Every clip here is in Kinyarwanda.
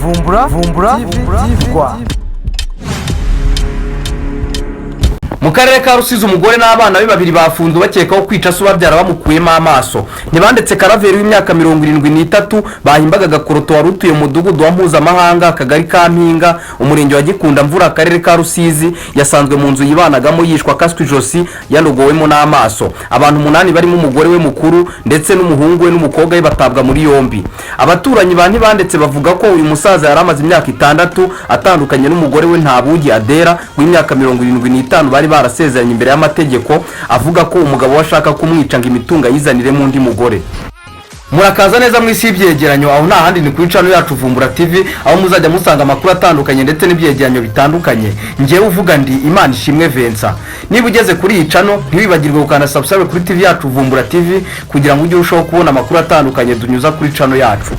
Vumbura Vumbura TV Rwa. Mu karere ka Rusizi, umugore n'abana be babiri bafunzwe bakekaho kwica se ubabyara bamukuyemo amaso. Ntibandetse Karaveri w'imyaka 73 bahimbaga Gakoroto, wari utuye mu mudugudu wa Mpuzamahanga, akagari ka Mpinga, umurenge wa Gikunda Mvura, akarere ka Rusizi, yasanzwe mu nzu yibanagamo yishwe akaswe ijosi, yanogowemo n'amaso. Abantu umunani barimo umugore we mukuru ndetse n'umuhungu we n'umukobwa we batabwa muri yombi. Abaturanyi ba Ntibandetse bavuga ko uyu musaza yari amaze imyaka 6 atandukanye n'umugore we Ntabugi Adera w'imyaka 75 bari barasezeranye imbere y'amategeko, avuga ko umugabo we ashaka kumwica ngo imitungo ayizaniremo undi mugore. Murakaza neza mu isi y'ibyegeranyo, aho nta handi ni kuri channel yacu Vumbura TV, aho muzajya musanga amakuru atandukanye ndetse n'ibyegeranyo bitandukanye. Ngewe uvuga ndi Imana Ishimwe Vincent. Niba ugeze kuri iyi channel, ntiwibagirwe gukanda subscribe kuri TV yacu Vumbura TV kugira ngo ujye urushaho kubona amakuru atandukanye dunyuza kuri channel yacu.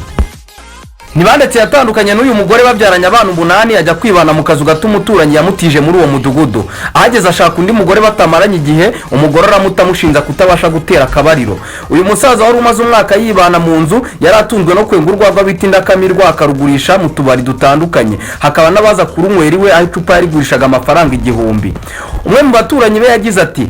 Ntibandetse yatandukanye n'uyu mugore babyaranye abana umunani, ajya kwibana mu kazu gato umuturanyi yamutije muri uwo mudugudu. Ahageze ashaka undi mugore batamaranye igihe, umugore aramuta amushinja kutabasha gutera akabariro. Uyu musaza wari umaze umwaka yibana mu nzu yari atunzwe no kwenga urwagwa bita indakamirwa, akarugurisha mu tubari dutandukanye, hakaba n'abaza kurunywera iwe, aho icupa yarigurishaga amafaranga 1000. Umwe mu baturanyi be yagize ati: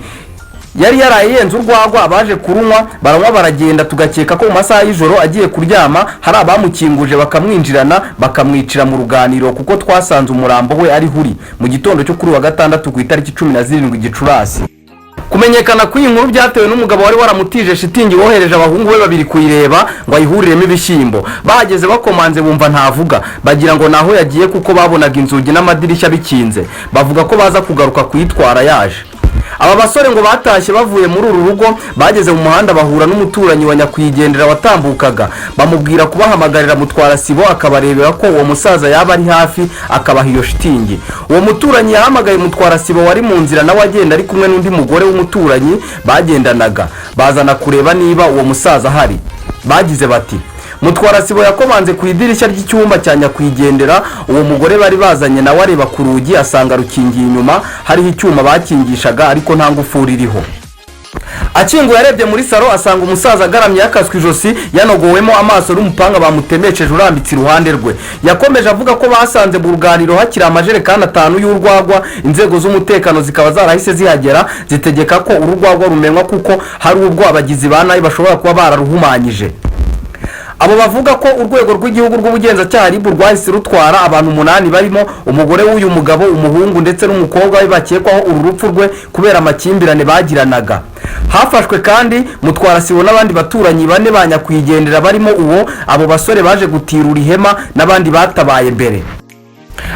"Yari yaraye yenze urwagwa, abaje kurunywa baranywa baragenda, tugakeka ko mu masaha y'ijoro agiye kuryama hari abamukinguje bakamwinjirana bakamwicira mu ruganiriro, kuko twasanze umurambo we ariho uri mu gitondo cyo kuri wa gatandatu ku itariki 17 Gicurasi." Kumenyekana kw'iyi nkuru byatewe n'umugabo wari waramutije shitingi wohereje abahungu be babiri kuyireba ngo ayihuriremo ibishyimbo. Bahageze bakomanze bumva ntavuga, bagira ngo naho yagiye kuko babonaga inzugi n'amadirishya bikinze. Bavuga ko baza kugaruka kuyitwara yaje. Aba basore ngo batashye bavuye muri uru rugo, bageze mu muhanda bahura n'umuturanyi wa nyakwigendera watambukaga, bamubwira kubahamagarira mutwara sibo akabarebera ko uwo musaza yaba ari hafi akabaha iyo shitingi. Uwo muturanyi yahamagaye mutwara sibo wari mu nzira nawe agenda ari kumwe n'undi mugore w'umuturanyi bagendanaga, bazana kureba niba uwo musaza ahari. Bagize bati: "Mutwara sibo yakomanze ku idirishya ry'icyumba cya nyakwigendera, uwo mugore bari bazanye nawe areba ku rugi asanga rukingiye inyuma, hariho icyuma bakingishaga ariko nta ngufuri iriho. Akinguye arebye muri salo asanga umusaza agaramye yakaswe ijosi, yanogowemo amaso n'umupanga bamutemesheje urambitse iruhande rwe." Yakomeje avuga ko basanze mu ruganiriro hakiri amajerekani atanu y'urwagwa, inzego z'umutekano zikaba zarahise zihagera zitegeka ko uru rwagwa rumenywa kuko hari ubwo abagizi ba nabi bashobora kuba bararuhumanyije. Abo bavuga ko urwego rw'igihugu rw'ubugenzacyaha RIB rwahise rutwara abantu umunani barimo umugore w'uyu mugabo, umuhungu ndetse n'umukobwa we bakekwaho uru rupfu rwe kubera amakimbirane bagiranaga. Hafashwe kandi mutwara sibo n'abandi baturanyi bane ba nyakwigendera barimo uwo abo basore baje gutirura ihema n'abandi batabaye mbere.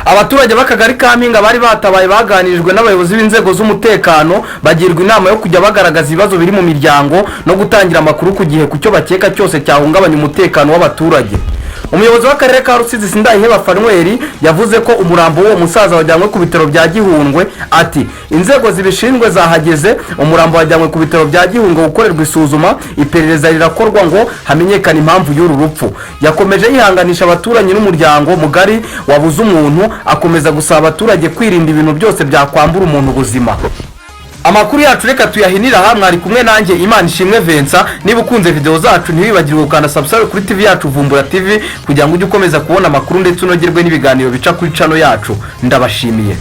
Abaturage b'akagari ka Mpinga bari batabaye baganirijwe n'abayobozi b'inzego z'umutekano, bagirwa inama yo kujya bagaragaza ibibazo biri mu miryango no gutangira amakuru ku gihe ku cyo bakeka cyose cyahungabanya umutekano w'abaturage. Umuyobozi w'akarere ka Rusizi, Sindayiheba Fanweri, yavuze ko umurambo w'uwo musaza wajyanywe ku bitaro bya Gihundwe. Ati: "Inzego zibishinzwe zahageze, umurambo wajyanywe ku bitaro bya Gihundwe gukorerwa isuzuma, iperereza rirakorwa ngo hamenyekane impamvu y'uru rupfu." Yakomeje yihanganisha abaturanyi n'umuryango mugari wabuze umuntu, akomeza gusaba abaturage kwirinda ibintu byose byakwambura umuntu ubuzima. Amakuru yacu reka tuyahinire aha. Mwari kumwe nanjye Imana Ishimwe Vincent. Niba ukunze video zacu, ntiwibagirwe gukanda subscribe kuri TV yacu Vumbura TV kugira ngo ujye ukomeza kubona amakuru ndetse unogerwe n'ibiganiro bica kuri channel yacu. Ndabashimiye.